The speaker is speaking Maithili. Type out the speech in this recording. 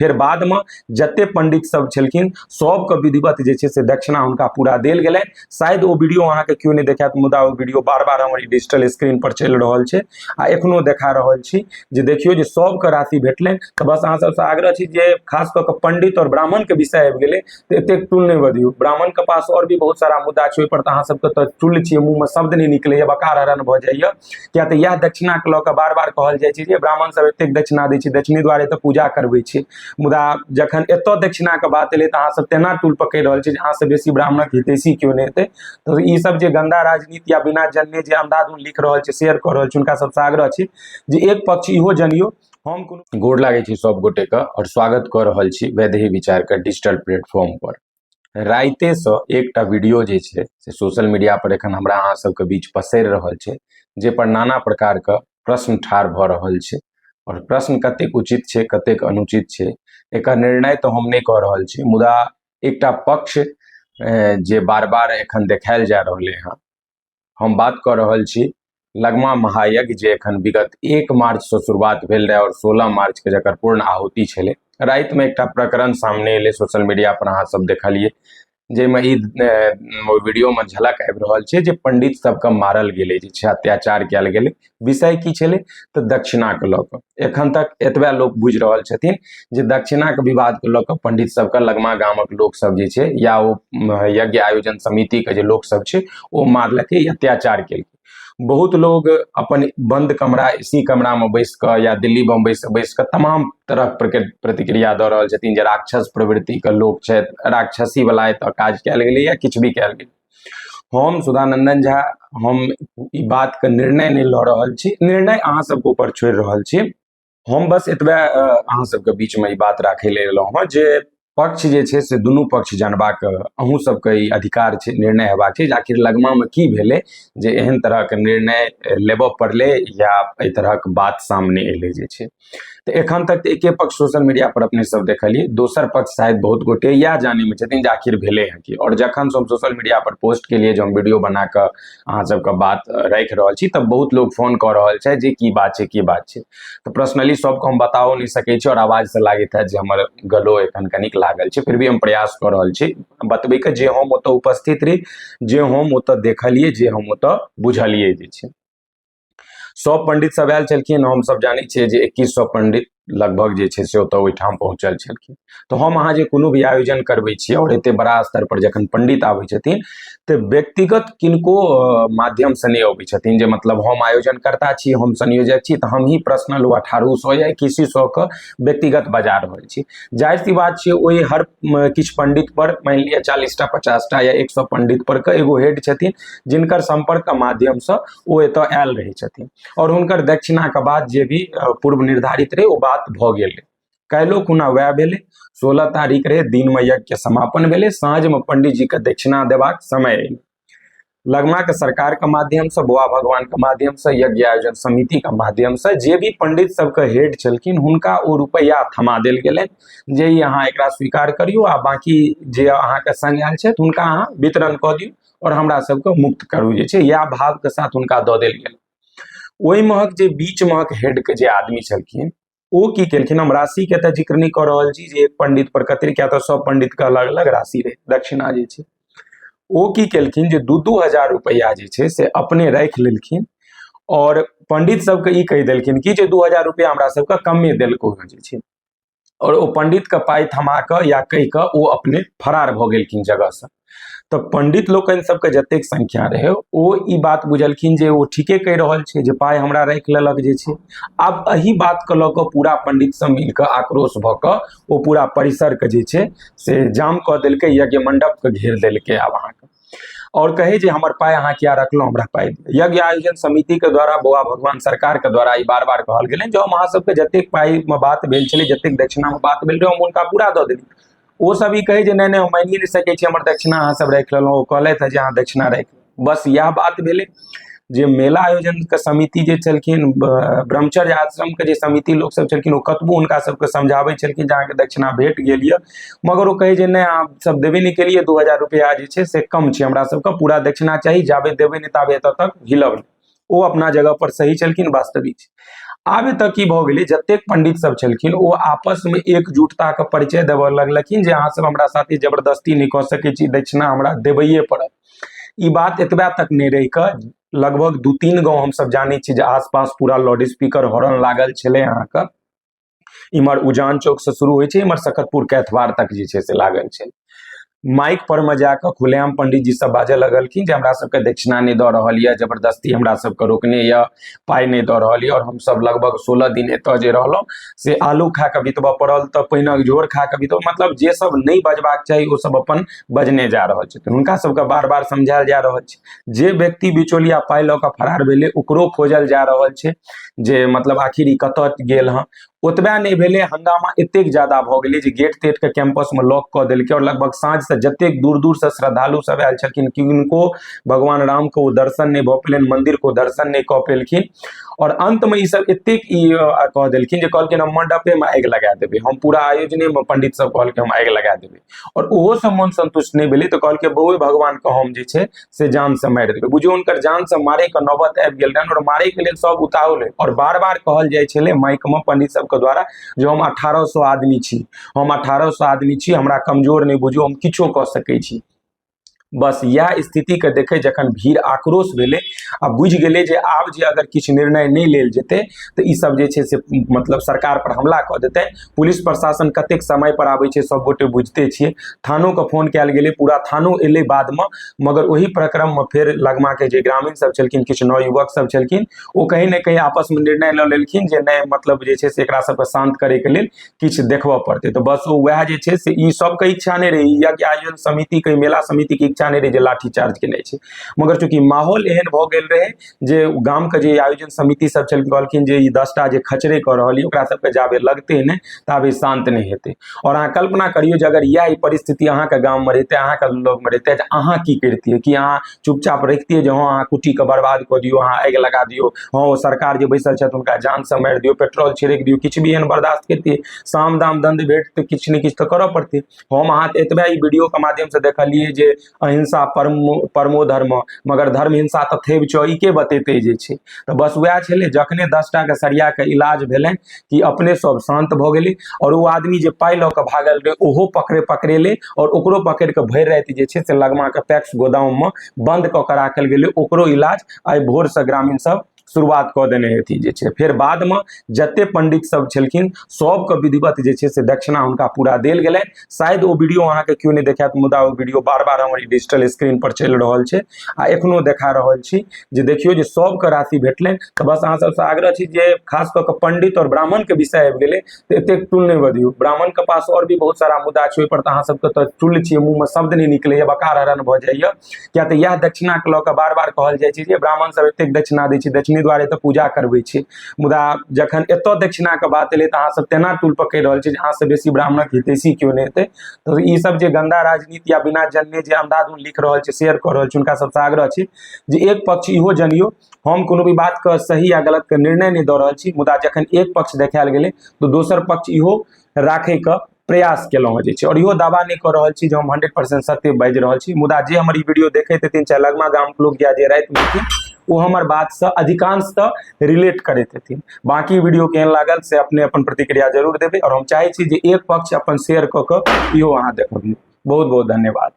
फेर बादमे जते पंडित सब छलखिन सबके विधिवत जे छै से दक्षिणा हुनका पूरा देल गेलनि। शायद ओ वीडियो अहाँके केओ नहि देखायत, मुदा ओ वीडियो बार बार हमर डिजिटल स्क्रीन पर चलि रहल छै आ एखनो देखा रहल छी जे देखियौ जे सबके राशि भेटलनि। तऽ बस अहाँ सबसँ आग्रह छी जे खास कऽ कऽ पंडित आओर ब्राह्मणके विषय आबि गेलै तऽ एतेक टूल नहि बजियौ। ब्राह्मणके पास आओर भी बहुत सारा मुद्दा छै, ओहिपर तऽ अहाँ सबके तऽ टूल छियै, मुँहमे शब्द नहि निकलैए, बकार हरण भऽ जाइए। किया तऽ इएह दक्षिणाके लऽ कऽ बार बार कहल जाइ छै जे ब्राह्मण सब एतेक दक्षिणा दै छै, दक्षिणे दुआरे तऽ पूजा करबै छै। मुदा जखन एतऽ दक्षिणाके बात एलै तऽ अहाँ सब तेना टूल पकड़ि रहल छी जे अहाँसँ बेसी ब्राह्मणक हितैषी केओ नहि हेतै। तऽ ई सब जे गन्दा राजनीति या बिना जनने जे अन्धाधुन लिख रहल छै, शेयर कऽ रहल छै, हुनका सबसँ आग्रह छै जे एक पक्ष इहो जनियौ। हम कोनो गोर लागै छी सब गोटेके आओर स्वागत कऽ रहल छी वैदेही विचारके डिजिटल प्लेटफॉर्म पर। राइतेसँ एकटा वीडियो जे छै से सोशल मीडिया पर एखन हमरा अहाँ सबके बीच पसरि रहल छै, जाहि पर नाना प्रकारके प्रश्न ठाढ़ भऽ रहल छै आओर प्रश्न कतेक उचित छै कतेक अनुचित छै एकर निर्णय तऽ हम नहि कऽ रहल छी, मुदा एकटा पक्ष जे बार बार एखन देखायल जा रहलै हँ। हम बात कऽ रहल छी लगमा महायज्ञ जे एखन विगत 1 मार्चसँ शुरुआत भेल रहै आओर 16 मार्चके जकर पूर्ण आहुति छलै। रातिमे एकटा प्रकरण सामने एलै सोशल मीडिया पर, अहाँ सब देखलियै, जाहिमे ई वीडियोमे झलक आबि रहल छै जे पंडित सबके मारल गेलै, जे छै अत्याचार कयल गेलै। विषय की छलै तऽ दक्षिणाके लऽ कऽ। एखन तक एतबे लोक बुझि रहल छथिन जे दक्षिणाके विवादके लऽ कऽ पंडित सबके लगमा गामक लोक सब जे छै या ओ यज्ञ आयोजन समितिके जे लोक सब छै ओ मारलकै, अत्याचार केलकै। बहुत लोग अपन बन्द कमरा एसी कमरामे बैस कऽ या दिल्ली बम्बईसँ बैस कऽ तमाम तरहक प्रतिक्रिया दऽ रहल छथिन जे राक्षस प्रवृत्तिके लोक छथि, राक्षसी वला एतऽ काज कयल गेलै या किछु भी कयल गेलै। हम सुधानंदन झा हम ई बातके निर्णय नहि लऽ रहल छी, निर्णय अहाँ सबके ऊपर छोड़ि रहल छी। हम बस एतबे अहाँ सबके बीचमे ई बात राखै लए एलहुँ हँ जे पक्ष जे छै से दुनू पक्ष जानबाक अहूँ सबके ई अधिकार छै, निर्णय हेबाक छै जे आखिर लगमामे की भेलै जे एहन तरहके निर्णय लेबऽ पड़लै या एहि तरहक बात सामने एलै जे छै। तऽ एखन तक तऽ एके पक्ष सोशल मीडिया पर अपने सब देखलियै, दोसर पक्ष शायद बहुत गोटे इएह जानैमे छथिन जे आखिर भेलै हँ की। आओर जखन हम सोशल मीडिया पर पोस्ट केलियै जे हम वीडियो बना कऽ अहाँ सबके बात राखि रहल छी, तब बहुत लोग फोन कऽ रहल छथि जे की बात छै की बात छै। तऽ पर्सनली सबके हम बताओ नहि सकै छी आओर आवाजसँ लागैत हैत जे हमर गलो एखन कनिक लागल छै, फिर भी हम प्रयास कऽ रहल छी बतबैके जे हम ओतऽ उपस्थित रही, जे हम ओतऽ देखलियै, जे हम ओतऽ बुझलियै जे छै। सब पंडित सब आयल छलखिन, हम सब जानै छियै जे 2100 पंडित लगभग जे छै से ओतऽ ओहिठाम पहुँचल छलखिन। तऽ हम अहाँ जे कोनो भी आयोजन करबै छियै आओर एते बड़ा स्तर पर जखन पंडित आबै छथिन तऽ व्यक्तिगत किनको माध्यमसँ नहि अबै छथिन जे मतलब हम आयोजनकर्ता छी, हम संयोजक छी, तऽ हम ही पर्सनल ओ 1800 या 2100 के व्यक्तिगत बजा रहल छी। जाहिर सी बात छै ओहि हर किछु पंडित पर मानि लिअ 40टा 50टा या 100 पंडित पर के एगो हेड छथिन जिनकर सम्पर्कके माध्यमसँ ओ एतऽ आयल रहै छथिन आओर हुनकर दक्षिणाके बाद जे भी पूर्व निर्धारित रहै ओ बात भऽ गेल रहै। काल्हिो खुना वएह भेलै, 16 तारीख रहै, दिनमे यज्ञके समापन भेलै, साँझमे पंडीजीके दक्षिणा देबाक समय एलै। लगमाके सरकारके माध्यमसँ, बौआ भगवानके माध्यमसँ, यज्ञ आयोजन समितिके माध्यमसँ जे भी पंडित सबके हेड छलखिन हुनका ओ रुपैआ थमा देल गेलनि जे ई अहाँ एकरा स्वीकार करियौ आ बाँकी जे अहाँके संग आयल छथि हुनका अहाँ वितरण कऽ दियौ और हमरा सबके मुक्त करू, जे छै इएह भाव के साथ हुनका दऽ देल गेल। ओहि महक जे बीच महक हेड के जे आदमी छलखिन ओ की केलखिन, हम राशि के तऽ जिक्र नहि कऽ रहल छी जे एक पंडित पर कतेक, किया तऽ सब पंडित के अलग अलग राशि रहै दक्षिणा जे छै। ओ की केलखिन जे 2-2 हजार रुपैआ जे छै से अपने राखि लेलखिन और पंडित सबके ई कहि देलखिन कि जे 2000 रुपैआ हमरा सबके कमे देलको हँ जे छै। और ओ पंडित के पाइ थमा कऽ या कहि कऽ ओ अपने फरार भऽ गेलखिन जगहसँ। तऽ पंडित लोकनि सबके जतेक संख्या रहै ओ ई बात बुझलखिन जे ओ ठीके कहि रहल छै जे पाइ हमरा राखि लेलक जे छै। आब एहि बातके लऽ कऽ पूरा पंडित सब मिल कऽ आक्रोश भऽ कऽ ओ पूरा परिसरके जे छै से जाम कऽ देलकै, यज्ञ मंडपके घेर देलकै आब अहाँके, और कहै जे हमर पाइ अहाँ किया रखलहुँ, हमरा पाइ दिअ। यज्ञ आयोजन समिति के द्वारा, बौआ भगवान सरकार के द्वारा ई बार बार कहल गेलनि जे हम अहाँ सबके जतेक पाइ मे बात भेल छलै, जतेक दक्षिणा मे बात भेल रहै, हम हुनका पूरा दऽ देलियै। ओ सब ई कहै जे नहि नहि हम मानिए नहि सकै छी, हमर दक्षिणा अहाँ सब राखि लेलहुँ। ओ कहलथि जे अहाँ दक्षिणा राखि, बस इएह बात भेलै जे मेला आयोजन के समिति जे छलखिन, ब्रह्मचर्य आश्रम के जे समिति लोक सब छलखिन, ओ कतबो हुनका सबके समझाबै छलखिन जे अहाँके दक्षिणा भेट गेल यऽ, मगर ओ कहै जे नहि अहाँ सब देबे नहि केलियै, 2000 रुपैआ जे छै से कम छै, हमरा सबके पूरा दक्षिणा चाही, जाबे देबै नहि ताबे एतऽ तक हिलब नहि। ओ अपना जगह पर सही छलखिन, वास्तविक छै। आब एतऽ की भऽ गेलै, जतेक पंडित सब छलखिन ओ आपस मे एकजुटता के परिचय देबऽ लगलखिन जे अहाँ सब हमरा साथे जबरदस्ती नहि कऽ सकै छी, दक्षिणा हमरा देबैये पड़त। ई बात एतबा तक नहि रहि कऽ लगभग 2-3 गाँव हमसब जानै छी जे आसपास पूरा लाउड स्पीकर हॉर्न लागल छलै। अहाँके इम्हर उजान चौक से शुरू होइ छै, इम्हर सकतपुर कैथवार तक जे छै से लागल छै। माइक पर मे जाकऽ खुलेआम पंडित जी सब बाजऽ लगलखिन जे हमरा सबके दक्षिणा नहि दऽ रहल यऽ, जबरदस्ती हमरा सबके रोकने यऽ, पाइ नहि दऽ रहल यऽ, और हमसब लगभग 16 दिन एतऽ जे रहलहुँ से आलू खा कऽ बितबऽ पड़ल तऽ पानिक झोर खा कऽ बितबऽ, मतलब जे सब नहि बजबाक चाही ओ सब अपन बजने जा रहल छथिन। हुनका सबके बार बार समझायल जा रहल छै। जे व्यक्ति बिचौलिया पाइ लऽ कऽ फरार भेलै ओकरो खोजल जा रहल छै जे मतलब आखिर ई कतऽ गेल हँ। ओतबे नहि भेलै, हंगामा एतेक ज्यादा भऽ गेलै जे गेट तेट के कैंपस मे लॉक कऽ देलकै और लगभग साँझ से जतेक दूर दूर से श्रद्धालु सब आयल छलखिन किनको भगवान राम के ओ दर्शन नहि भऽ पेलनि, मंदिर के ओ दर्शन नहि कऽ पेलखिन। और अंत मे ई सब एतेक ई कह देलखिन जे कहलखिन हम मंडपे मे आगि लगा देबै, हम पूरा आयोजने मे पंडित सब कहलखिन हम आगि लगा देबै। और ओहो से मन संतुष्ट नहि भेलै तऽ कहलकै बौए भगवान के हम जे छै से जान से मारि देबै। बुझियौ हुनकर जान से मारे के नौबत आबि गेल रहनि और मारे के लेल सब उताहुल रहै। और बार बार कहल जाइ छलै माइक मे पंडित सबके द्वारा जे हम 1800 आदमी छी, हम 1800 आदमी छी, हमरा कमजोर नहि बुझू, हम किछो कऽ सकै छी। बस इएह स्थितिके देखैत जखन भीड़ आक्रोश भेलै आ बुझि गेलै जे आब जे अगर किछु निर्णय नहि लेल जेतै तऽ ई सब जे छै से मतलब सरकार पर हमला कऽ देतै। पुलिस प्रशासन कतेक समय पर आबै छै सब गोटे बुझिते छियै। थानोके फोन कयल गेलै, पूरा थानो एलै बादमे, मगर ओहि प्रक्रममे फेर लगमाके जे ग्रामीण सब छलखिन, किछु नवयुवक सब छलखिन, ओ कहीं ने कहीं आपसमे निर्णय लऽ लेलखिन जे नहि मतलब जे छै से एकरा सबके शान्त करैके लेल किछु देखबऽ पड़तै। तऽ बस ओ वएह जे छै से ई सबके इच्छा नहि रहै, यज्ञ आयोजन समितिके मेला समितिके इच्छा नहि रहै जे लाठी चार्ज केनाइ छै, मगर चूँकि माहौल एहन भऽ गेल रहै जे गामके जे आयोजन समिति सब छलखिन कहलखिन जे ई 10टा जे खचरे कऽ रहल यऽ ओकरा सबके जाबे लगतै नहि ताबे शान्त नहि हेतै। आओर अहाँ कल्पना करियौ जे अगर इएह परिस्थिति अहाँके गाममे रहितै, अहाँके लगमे रहितै तऽ अहाँ की करितियै? की अहाँ चुपचाप रहितियै जे हँ अहाँ कुटीके बर्बाद कऽ दियौ, अहाँ आगि लगा दियौ, हँ ओ सरकार जे बैसल छथि हुनका जानसँ मारि दियौ, पेट्रोल छिड़कि दियौ, किछु भी एहन बर्दाश्त करितियै? साम दाम दण्ड भेट तऽ किछु ने किछु तऽ करऽ पड़तै। हम अहाँ तऽ एतबे ई वीडियोके माध्यमसँ देखलियै जे अहिंसा परम परमो धर्म, मगर धर्म हिंसा तऽ थेब छौ, ई के बतेतै जे छै। तऽ बस वएह छलै, जखने 10टाके सरियाके इलाज भेलनि कि अपने सब शान्त भऽ गेलै और ओ आदमी जे पाइ लऽ कऽ भागल रहै ओहो पकड़ेलै और ओकरो पकड़ि कऽ भरि राति जे छै से लगमाके पैक्स गोदाममे बन्द कऽ कऽ राखल गेलै। ओकरो इलाज आइ भोरसँ ग्रामीण सब शुरुआत कऽ देने हेथिन जे छै। फेर बादमे जते पंडित सब छलखिन सबके विधिवत जे छै से दक्षिणा हुनका पूरा देल गेलनि। शायद ओ वीडियो अहाँके केओ नहि देखायत, मुदा ओ वीडियो बार बार हमर डिजिटल स्क्रीन पर चलि रहल छै आ एखनो देखा रहल छी जे देखियौ जे सबके राशि भेटलनि। तऽ बस अहाँ सबसँ आग्रह छी जे खास कऽ कऽ पंडित आओर ब्राह्मणके विषय आबि गेलै तऽ एतेक टुल नहि बजियौ। ब्राह्मणके पास आओर भी बहुत सारा मुद्दा छै, ओहिपर तऽ अहाँ सबके तऽ टुल छियै, मुँहमे शब्द नहि निकलैए, बकार हरण भऽ जाइए। किया तऽ इएह दक्षिणाके लऽ कऽ बार बार कहल जाइ छै जे ब्राह्मण सब एतेक दक्षिणा दै छै, दक्षिणे दुआरे तऽ पूजा करबै छै। मुदा जखन एतऽ दक्षिणाके बात एलै तऽ अहाँ सब तेना टूल पकड़ि रहल छी जे अहाँसँ बेसी ब्राह्मणक हितैषी केओ नहि हेतै। तऽ ई सब जे गन्दा राजनीति या बिना जनने जे अन्धाधुन लिख रहल छै, शेयर कऽ रहल छै, हुनका सबसँ आग्रह छै जे एक पक्ष इहो जनियौ, हम कोनो भी बातके सही या गलतके निर्णय नहि दऽ रहल छी, मुदा जखन एक पक्ष देखायल गेलै तऽ दोसर पक्ष इहो राखैके प्रयास केलहुँ हँ जे छै। आओर इहो दावा नहि कऽ रहल छी जे हम 100% सत्य बाजि रहल छी, मुदा जे हमर ई वीडियो देखैत हेथिन, चाहे लगमा गामके लोक या जे रातिमे हेथिन, ओ हमर बातसँ अधिकांशतः रिलेट करैत हेथिन। बाँकी वीडियो केहन लागल से अपने अपन प्रतिक्रिया जरूर देबै और हम चाहै छी जे एक पक्ष अपन शेयर कऽ कऽ इहो अहाँ देखबियौ। बहुत बहुत धन्यवाद।